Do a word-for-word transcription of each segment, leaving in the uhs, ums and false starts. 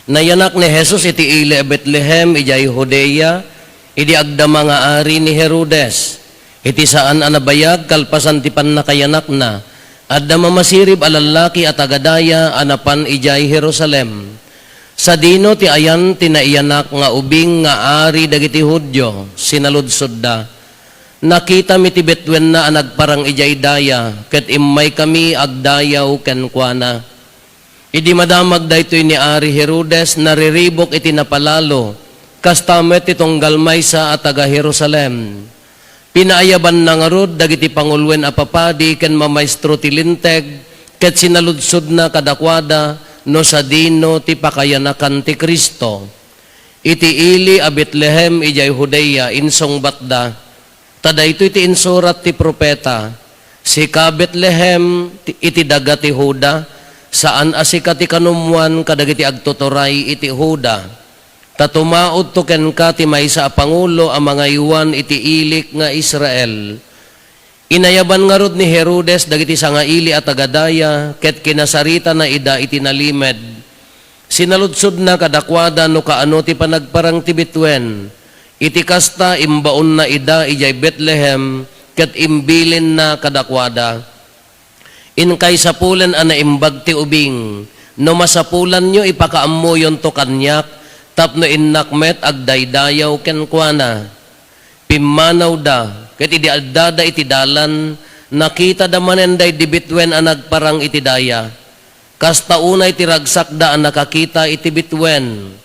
Nayanak ni Jesus iti ili a Betlehem idiay Judea, idi agdama nga ari ni Herodes. Iti saan a nabayag kalpasan ti pannakayanakna, adda mamasirib a lallaki a taga-daya a napan idiay Jerusalem. Sadino ti ayan ti naiyanak nga ubing nga ari dagiti Judio, sinaludsodda. Nakitami ti bituenna a nagparang idiay daya, ket immaykami agdayaw kenkuana. Idi madamag daytoy ni Ari Herodes, nariribuk iti napalalo, kasta met ti tunggal maysa a taga-Jerusalem. Pinaayabanna ngarud dagiti panguloen a papadi ken mamaestro ti Linteg, ket sinaludsodna kadakuada no sadino ti pakayanakan ti Cristo. Iti ili a Betlehem idiay Judea, insungbatda, Ta daytoy ti insurat ti profeta, "Sika, Betlehem, ti, iti daga ti Juda, saan a sika ti kanummuan kadagiti agtuturay iti Juda, ta tumaudto kenka ti maysa a pangulo a mangaywan iti ilik nga Israel." Inayaban ngarud ni Herodes dagiti sangaili a taga-daya, ket kinasaritana ida iti nalimed. Sinaludsodna kadakuada no kaano ti panagparang ti bituen. Iti kasta, imbaonna ida idiay Betlehem, ket imbilinna kadakuada, "Inkay sapulen a naimbag ti ubing. No masapulanyo, ipakaammoyonto kaniak, tapno innak met agdaydayaw kenkuana." Pimmanawda, ket idi addada iti dalan, nakitada manen daydi bituen a nagparang iti daya. Kasta unay ti ragsakda a nakakita iti bituen.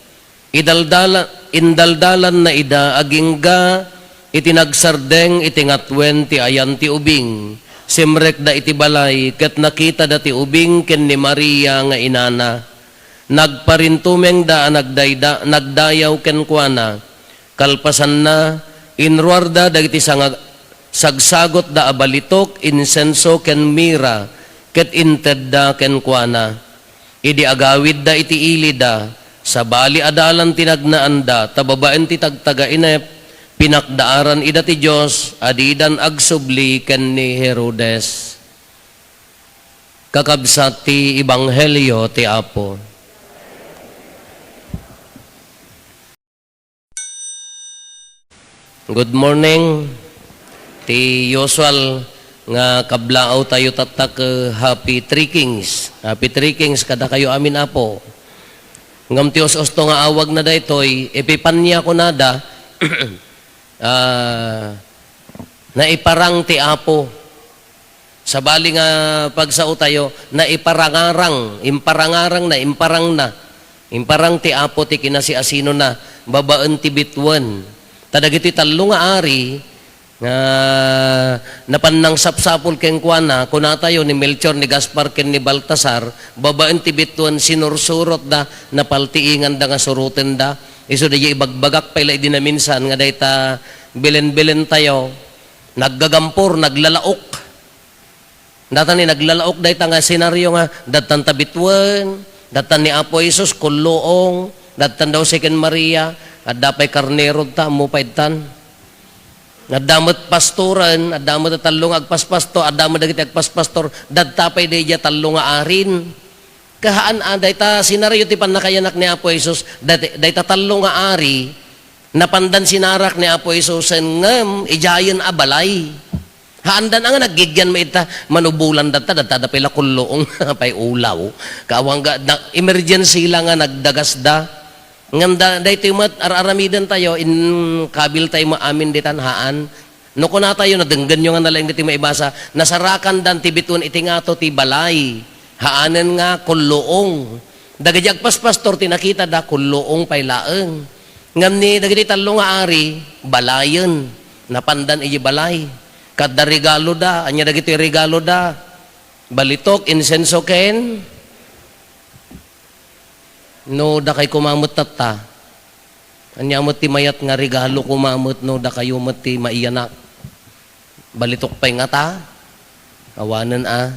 Idaldala-, indaldalanna ida agingga iti nagsardeng iti ngatuen ti ayan ti ubing. Simrekda iti balay, ket nakitada ti ubing ken ni Maria nga inana. Nagparintumengda a nagdayda-, nagdayaw kenkuana. Kalpasanna, inruarda dagiti sanga-, sagsagutda a balitok, insenso, ken mira, ket intedda kenkuana. Idi agawidda iti ilida, sabali a dalan ti nagnaanda, ta babaen ti tagtagainep, pinakdaaran ida ti Dios a didan agsubli ken ni Herodes. Kakabsat ti Ebanghelio ti Apo. Good morning. Ti usual nga kablaaw tayo tatta, eh, Happy Three Kings. Happy Three Kings kadakayo amin, Apo. Ngem ti us-usto nga awagna daytoy, Epipania kunada, ah, naiparang ti Apo. Sabali nga pagsao tayo, naiparangarang, imparangarangna, imparangna. Imparang ti Apo ti kinasiasinona babaen ti bituen. Ta dagitoy tallo nga ari nga napan nangsapsapul kenkuana, kuna tayo ni Melchor, ni Gaspar, ken ni Baltasar, babaen ti bituen, sinursurotda, napaltiinganda nga surotenda. Isu daydiay ibagbagak pay la idi naminsan nga dayta bilen-bilen tayo, naggagampor, naglalaok. Datan ni naglalaok dayta nga senaryo nga dadtan ta bituen, dadtan ni Apo Jesus kulluong, dadtan daw Second Maria, adda pay karnero ta, ammo pay tan. Adda met pastoren, adda met tallo nga agpaspasto-, adda met dagiti agpaspastor, dadta pay daydiay tallo nga arin. Kahaan a, dayta senaryo ti pannakayanak ni Apo Jesus, dayta, dayta tallo nga ari, napandan sinarak ni Apo Jesus, ngem idiayen a balay. Haandan a nga naggigyan met ita, manubolan datta, datta da pay la kulluong pay ulaw. Kawang ga, da, emergency la nga nagdagasda. Ngem da, daytoy met ar-aramiden tayo, inkabil tayo met amin ditan, haan. No kuna tayo, nadenggenyo nga nalaing ditoy maibasa, nasarakandan ti bituen iti ngato ti balay. Haanen nga kulluong. Dagiti agpaspastor ti nakitada, kulluong pay laeng. Ngem ni dagiti tallo nga ari, balayen. Napandan iti balay. Ket adda regaloda, ania dagitoy regaloda? Balitok, insenso, ken no dakay koma met tatta. Ania met ti mayat nga regalo koma met no dakayo met ti maiyanak? Balitok pay ngata? Awanen a.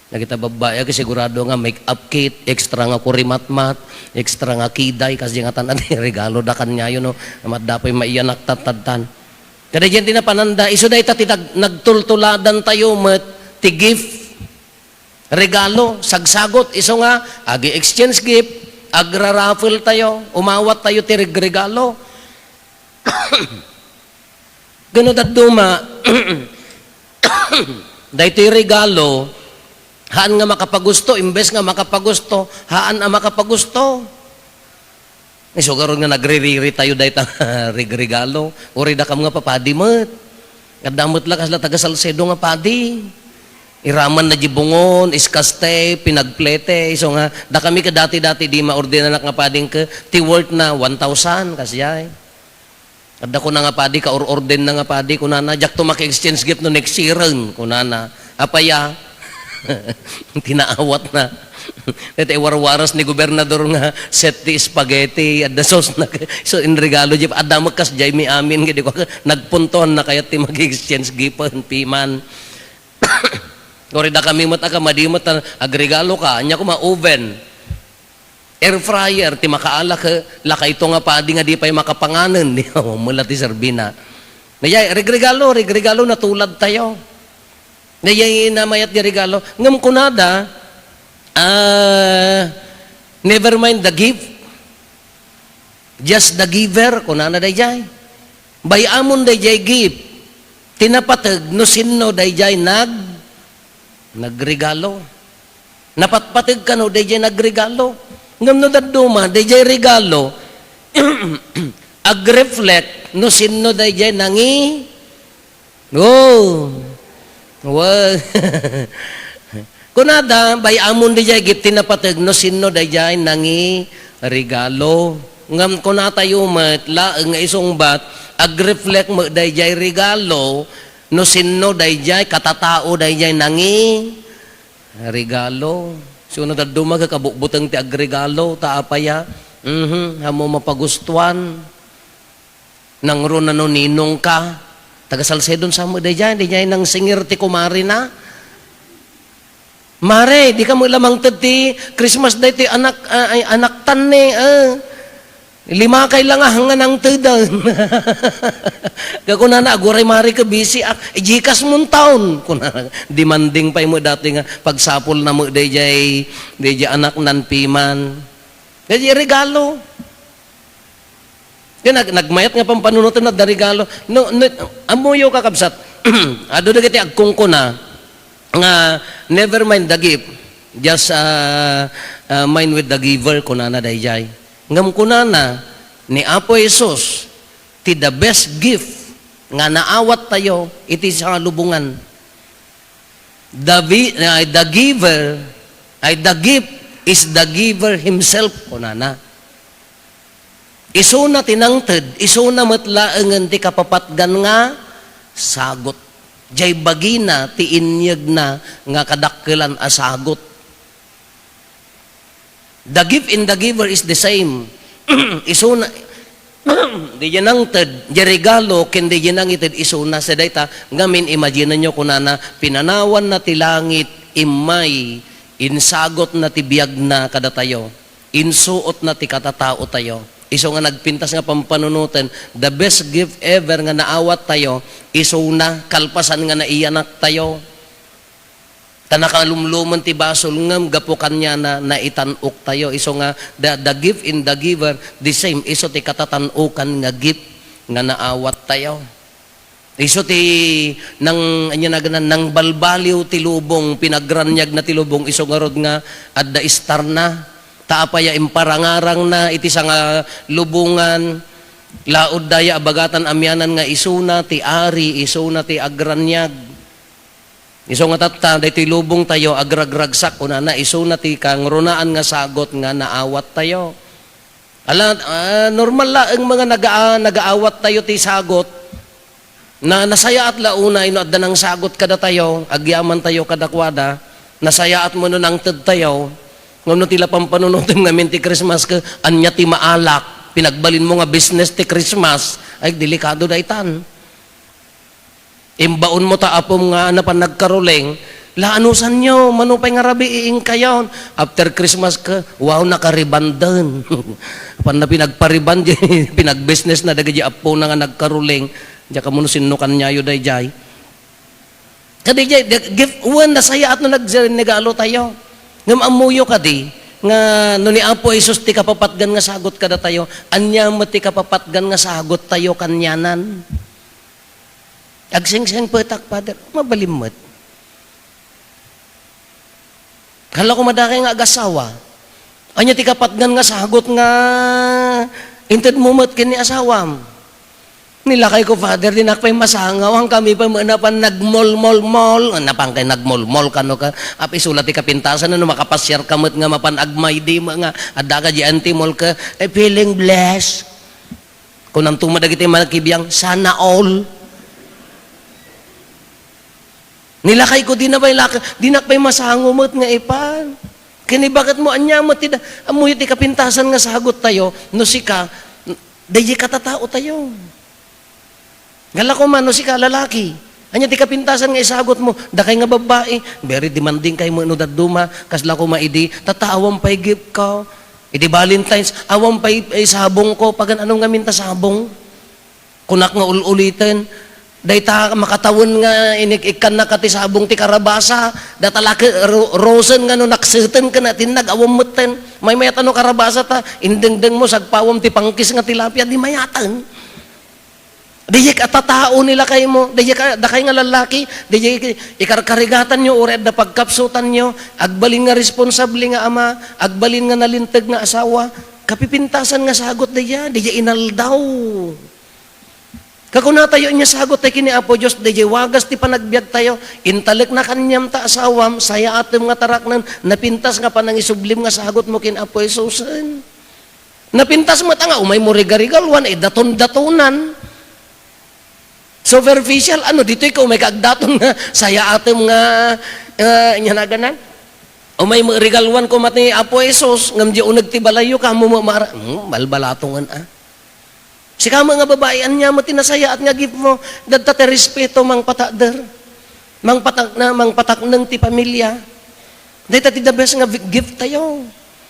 Dagita babbai, ket sigurado nga make-up kit, extra nga kurimatmat, extra nga kiday, kasdiay ngatan a regaloda kaniayo, no? Adda pay maiyanak tatta, tan. Kada diay ti napananda, isu dayta ti nag-, nagtultuladan tayo met ti gift. Regalo, sagsagut, isu nga, agi-exchange gift, Agraraffle tayo, umawat tayo ti regregalo. Gano dadduma, daytoy regalo, haan nga makapagusto, imbes nga makapagusto, haan a makapagusto. Isu garud nga nagririri tayo dayta regregalo. Uray dakam nga papadi met. Adda met la kasla taga Salcedo nga padi. Iraman na di bungon, iskaste, pinagplete. Isu nga, dakami ket dati-dati di maordenanak nga padi ket, ti worth na one thousand, kasdiay. Adda kuna nga padi, kaur-orden na nga padi, kunana, "Diakto maki-exchange gift no next year-en," kunana. Apay a? Tinaawat na. Ket iwarwaras ni gobernador nga set ti spaghetti, adda sauce na. So, in regalo, di, adda met kasdiay mi amin, nga di ko, nagpuntohan na kayat ti maki-exchange gift, piman. Uray dakami met a, madi met a, agregalo ka, ania koma oven. Air fryer, ti makaala ket, lakayto nga padi nga di pay makapanganen, di, mula ti serbina. Daydiay, regregalo, regregalo, natulad tayo. Daydiay namayat nga regalo. Ngem kunada, ah, "Never mind the gift, just the giver," kunana daydiay. Bay-amon daydiay gift, ti napateg no sinno daydiay nag-, nagregalo. Napatpateg kano daydiay nagregalo. Ngem no dadduma, daydiay regalo, agreflect no sinno daydiay nangi-, Oh. Wa-, kunada, bay-amon daydiay gift ti napateg no sinno daydiay nangiregalo. Ngem kunatayo met laeng nga isungbat, agreflect met daydiay regalo no sinno daydiay katatao daydiay nangiregalo. So, no dadduma, kabukbuteng ti agregalo, ta apay a? Mhm, ammo mapagustuan. Nangruna no ninong ka. Taga Salcedo sa met daydiay, daydiay nangsingir ti kumarina. "Mare, dika met la mangted ti Christmas daytoy anak, ah, ay, anaktan ne, ah. Limakay la nga, nga nangteden." Kunana, "Aguray, mare, ket busy ak." "Eh, GCash mon taon," kunana. Demanding pay met daytoy nga pagsapulna met daydiay, daydiay anaknan piman. Daydiay regalo. Kaya nag-, nagmayat nga pampanunoten, adda regalo. No, no, ammoyo, kakabsat, adu dagiti agkunkuna nga, "Never mind the gift, just, ah, ah, mind with the giver," kunana daydiay. Ngem kunana ni Apo Jesus, ti the best gift nga naawat tayo iti salubongan. The vi-, ay, the giver, ay, the gift is the giver himself, kunana. Isuna ti nangted, isuna met laengen ti kapapatgan nga sagot. Jay bagina ti inyegna nga kadakkelan a sagot. The gift and the giver is the same. Isuna, di jay nangted, jay regalo, ken di jay nangited, isuna. Sa dayta, ngamin, imagine-yo, kunana, pinanawanna ti langit, immay, insagotna ti biagna kadatayo. Insuotna ti katataotayo. Isu nga nagpintas nga pampanunoten, the best gift ever nga naawat tayo, isuna, kalpasan nga naiyanak tayo. Ta nakalumlumen ti basol, ngem gapu kaniana, naitan-ok tayo. Isu nga, the, the gift in the giver, the same. Isu ti katatan-okan nga gift nga naawat tayo. Isu ti nang-, ania nagana, nangbalbaliw ti lubong, pinagraniagna ti lubong, isu ngarud nga adda istarna. Ta apay a imparangarangna iti sangalubongan, laud daya a bagatan amianan nga isuna ti ari, isuna ti agraniag. Isu nga tatta, daytoy lubong tayo, agragragsak, kunana, isuna ti kangrunaan nga sagot nga naawat tayo. Ala, ah, normal laeng mga naga-, nagaawat tayo ti sagot. Na, nasayaat la unay no adda nangsagot kadatayo, agyaman tayo kadakuada, nasayaat mo no nangted tayo, ngem no ti la pampanunotem ngamin ti Christmas ket ania ti maalak, pinagbalin mo nga business ti Christmas, ay delikado daytan. Imbaon mo ta apom nga napan nagkaruling, la, anusanyo, mano pay nga rabii inkayon. After Christmas ka, wow, nakaribanden. Apan na pinagpariband, pinagbusiness na dagiti appona nga nagkaruling. Diak ammo no sinno kaniayo daydiay. Kadi jay, the gift, wen, nasayaat no nagregalo tayo. Ngem ammoyo kadi, Nga no ni Apo Jesus ti kapapatgan nga sagot kadatayo, ania met ti kapapatgan nga sagottayo kanianan? Agsingsingpetak, Father. Mabalin met. Kala ko madakay nga agasawa. Ania ti kapatgan nga sagot nga intedmo met ken ni asawam? Nilakayko, Father, dinak pay masangaw, hankami pay met napan nagmolmolmol. Napan kay nagmolmol kano ka? Apay, isu la ti kapintasan no makapasiarka met nga mapan agmaydi met nga addaka diay Anti Mall ka, eh, feeling blessed. Kunanto met dagiti manakibiang, "Sana all." Nilakayko, dina pay laka-, dinak pay masango met nga ipan. Ken ibagtmo, ania met ti da-, ammoyo ti kapintasan nga sagottayo, no sika, daydiay katataotayo. Ngala koma, no sika, lalaki, ania ti kapintasan nga isagotmo, dakay nga babbai, very demanding kay met no dadduma, kasla koma idi, tata, awan pay gift ko. Idi Valentine's, awan pay, eh, sabong ko, pagan-ano ngamin ta sabong? Kunak nga ul-uliten, dayta makatawen nga inik-ikkannaka ti sabong ti karabasa, data la ket ro-, rosen nga no nakseten ken natinnag, awan metten. Maymayat a no karabasa ta, indengdengmo, sagpawam ti pangkis nga tilapia, di mayaten. Daydiay a tatao ni lakaymo, daydiay ka, dakay nga lallaki, daydiay ikarkarigatanyo, uray adda pagkapsutanyo, agbalin nga responsable nga ama, agbalin nga nalinteg nga asawa, kapipintasan nga sagot daydiay, daydiay inaldaw. Kakunatayo, ania sagottayo ken ni Apo Dios, daydiay wagas ti panagbiagtayo, intalekna kaniam ta asawam, sayaatem nga taraknen, napintas nga panangisublim nga sagotmo ken Apo Jesusen. Napintas met nga umaymo rigarigaluan, eh, daton-datonan. Superficial, ano, ditoy ka, umay ka agdaton nga, sayaatem nga, eh, ania naganan? Umaymo rigaluan koma ti Apo Jesus, ngem diay uneg ti balayyo, kaammo met mara-, hmm, balbalatongen, ah. Sika met nga babai, ania met ti nasayaat nga giftmo? Dadta ti respeto, mangpatagder. Mangpatak-, na, mangpatakneng ti pamilia. Dayta ti the best nga vi-, gifttayo.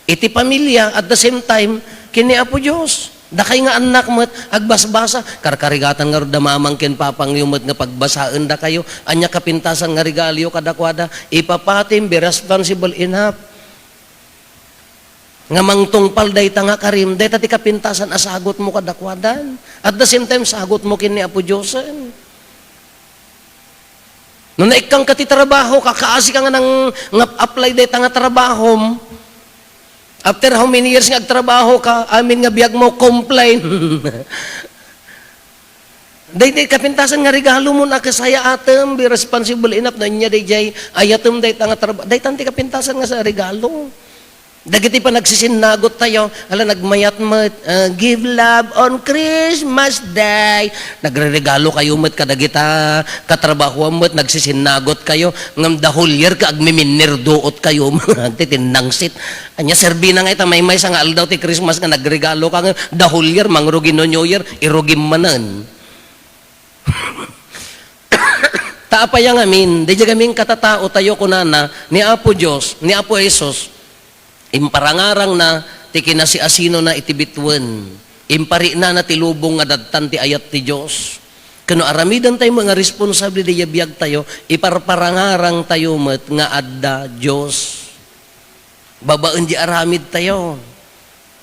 Iti pamilia, at the same time, ken ni Apo Dios. Dakay nga annak met, agbasbasa. Karkarigatan ngarud da mamang ken papangyo met nga pagbasaen dakayo. Ania kapintasan nga regaloyo kadakuada? Ipapatim, be responsible enough. Nga mangtungpal dayta nga karim, dayta ti kapintasan a sagutmo kadakuadan. At the same time, sagutmo ken ni Apo Diosen. No naikkangka ti trabaho, kakaasi ka nga nang, nga apply dayta nga trabahom. After how many years nga agtrabaho ka, amin nga biagmo, complain. Daydiay kapintasan nga regalomon a kasayaatem, be responsible enough, no ania daydiay ayatem dayta nga traba-, daytan ti kapintasan nga sa regalo. Dagiti panagsisinnagotyo, ala, nagmayat met, ah, "Give love on Christmas Day." Nagreregalo kayo met kadagita katrabahoam met, nagsisinnagotyo, ngem the whole year ka agmiminnerdootyo, agtitinnangsit. Ania serbina nga ita maymaysa nga aldaw ti Christmas nga nagregalo ka nga the whole year, mangrugi no New Year, irugim manen. Ta apay a ngamin, daydiay ngamin katataotayo, kunana, ni Apo Dios, ni Apo Jesus, imparangarangna ti kinasiasinona iti bituen. Impariknana ti lubong nga dadtan ti ayat ti Dios. Ken no aramidentayo met nga responsable daydiay biagtayo, iparparangarangtayo met nga adda Dios. Babaen di aramidtayo.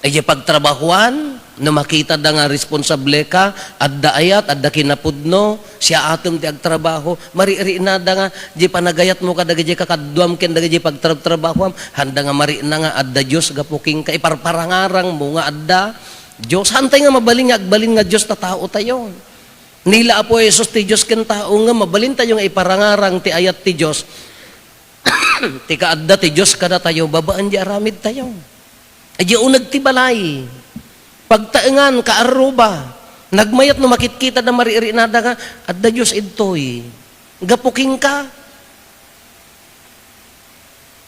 Idiay pagtrabahoan, no makitada nga responsable ka, adda ayat, adda kinapudno, siyaatem ti agtrabaho, maririknada nga, di panagayatmo kadagiti kakaduam ken dagiti pagtrabtrabahoam, handa nga marikna nga adda Dios gapu kenka, iparparangarangmo nga adda Dios. Hantay nga mabalin nga agbalin nga Dios ta taotayo. Ni la Apo Jesus ti Dios ken tao nga mabalintayo nga iparangarang ti ayat ti Dios. Ti kaadda ti Dios kadatayo, babaen di aramidtayo. Idiay uneg ti balay, pagtaengan, kaarruba, nagmayat no makitkitada, maririknada nga, adda Dios idtoy. Gapu kenka.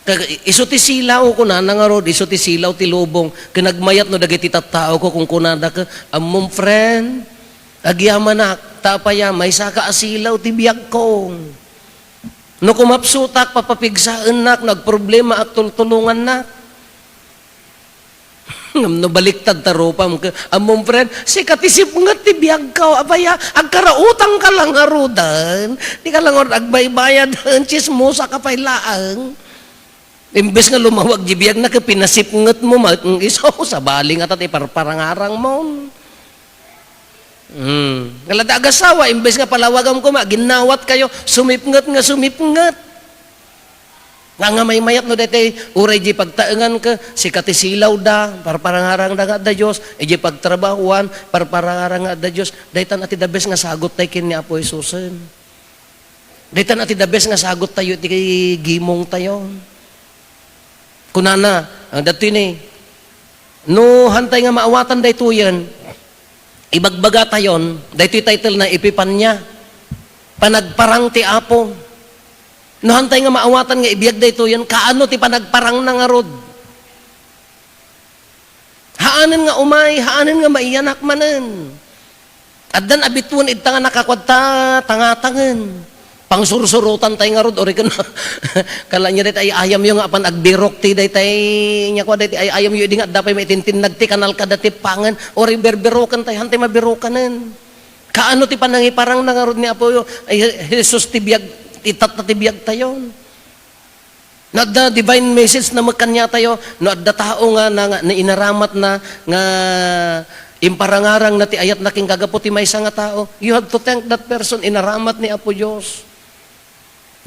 Kag-, isu ti silaw, kunana ngarud, isu ti silaw ti lubong. Ken nagmayat no dagiti tattaoka, kunkunada ka, "Ammom, friend, agyamanak, ta apay a, maysaka a silaw ti biagko." No kumapsutak, papapigsaennak, no agproblemaak, tultulongannak. Ngem no baliktad ta rupam, ke-, ammom, friend, sika ti sipnget ti biagko, apay a, agkarautangka la ngaruden. Dika la ngarud agbaybayad, tsismosa ka pay laeng. Imbes nga lumawag di biagna, ket pinasipngetmo met, mm, isu, sabali nga ta ti parparangarangmon. Hmm. Nga la da agasawa, imbes nga palawagam koma, ginnawatkayo, sumipnget nga sumipnget. Nga, nga maymayat no daytoy, uray di pagtaengan ket, sika ti silawda, parparangarangda nga adda Dios, idi pagtrabahuan, parparangarang nga adda Dios, daytan a ti the best nga sagot tayo ken ni Apo Jesusen. Daytan a ti the best nga sagot tayo iti gimong tayo. Kunana, ah, datoy ni, no hantay nga maawatan daytoyen, ibagbaga tayon, daytoy title na Epipania, Panagparang ti Apo. No hantay nga maawatan nga ibiag daytoyen, kaano ti panagparangna ngarud? Haanen nga umay, haanen nga maiyanak manen. Addan abituen ita nga nakakuadta tangatangen. Pangsursurotan tayo ngarud, ori ken kala niya dayta ay-ayamyo nga apan agbirok ti daytay, nia kua dayta ay-ayamyo idi nga adda pay maitintinnag ti kanal kada ti pangen, ori berberoken tayo, hantay mabirokanen. Kaano ti panangiparangna ngarud ni Apo, ay, Jesus ti biag, itatta ti biag tayo. No adda divine message na met kaniatayo, no adda tao nga, na, nga, nga inaramatna nga imparangarangna ti ayatna kenka gapu ti maysa nga tao, you have to thank that person, inaramat ni Apo Dios.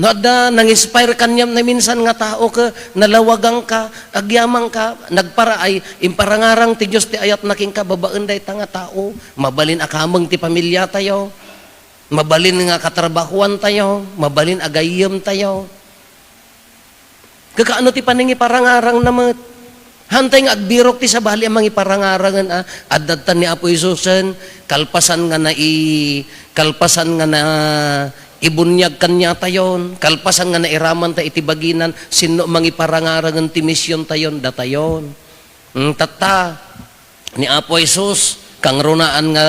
No adda nang-inspire kaniam na minsan nga tao ket nalawaganka, agyamangka, nagpara ay imparangarang ti Dios ti ayatna kenka babaen dayta nga tao, mabalin a kameng ti pamiliatayo, mabalin nga katrabahuantayo, mabalin a gayyemtayo. Kakaano ti panangiparangarangna met? Hantay nga agbirok ti sabali a mangiparangarangen a, adda ta ni Apo Jesusen, kalpasan nga nai-, kalpasan nga naibuniag kaniatayon, kalpasan nga nairamanta iti baginan, sinno mangiparangarangen ti misiontayon, datayon. Mm, tatta, ni Apo Jesus, kangrunaan nga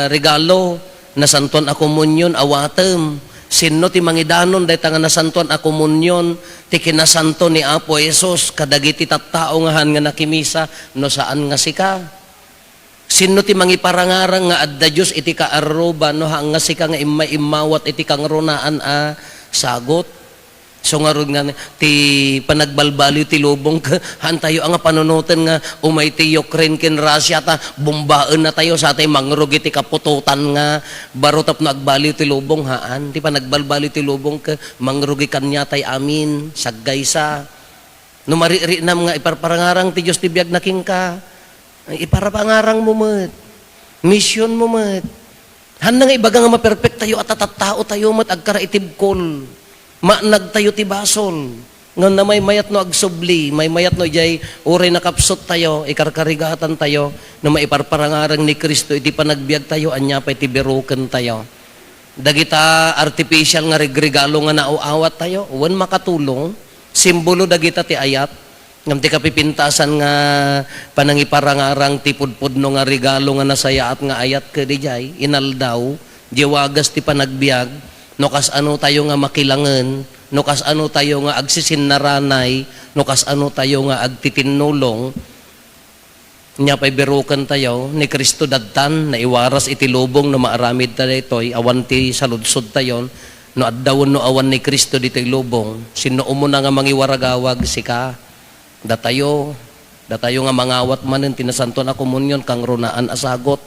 regalo, Nasantoan a Komunion, awatem. Sinno ti mangidanon dayta nga Nasantoan a Komunion, ti kinasanto ni Apo Jesus kadagiti tattao nga haan nga nakimisa, no saan nga sika? Sinno ti mangiparangarang nga adda Dios iti kaarruba, no haan nga sika nga immay immawat iti kangrunaan a sagut? So ngarud nga ti panagbalbaliw ti lubong, haantayo a nga panunoten nga umay ti Ukraine ken Russia ta bombaennatayo, sa tay mangrugi ti kaputotan nga baro tapno agbaliw ti lubong, haan. Ti panagbalbaliw ti lubong ket mangrugi kaniatay amin, saggaysa. No maririnam nga iparparangarang ti Dios ti biagna kenka, ay, iparparangarangmo met. Misionmo met. Hanna nga ibaga nga maperpektayo a ta tattaotayo met agkara iti bkol. Maannagtayo ti basol. Ngem namaymayat no agsubli, maymayat no idiay uray nakapsuttayo, ikarkarigatantayo, no maiparparangarang ni Cristo iti panagbiagtayo, ania pay ti birokentayo? Dagita artificial nga regregalo nga naaw-awattayo, wen makatulong, simbolo dagita ti ayat. Ngem ti kapipintasan nga panangiparangarang ti pudpudno nga regalo nga nasayaat nga ayat ket idiay inaldaw, diay wagas ti panagbiag, no kasano tayo nga makilangen, no kasano tayo nga agsisinnaranay, no kasano tayo nga agtitinnulong, nia pay birokentayo, ni Cristo dadtan, naiwaras iti lubong no maaramidta daytoy, awan ti saludsodtayon, no adda wenno awan ni Cristo ditoy lubong, sinno umuna nga mangiwaragawag? Sika. Datayo, datayo nga mangawat manen ti Nasantoan a Komunion, kangrunaan a sagut.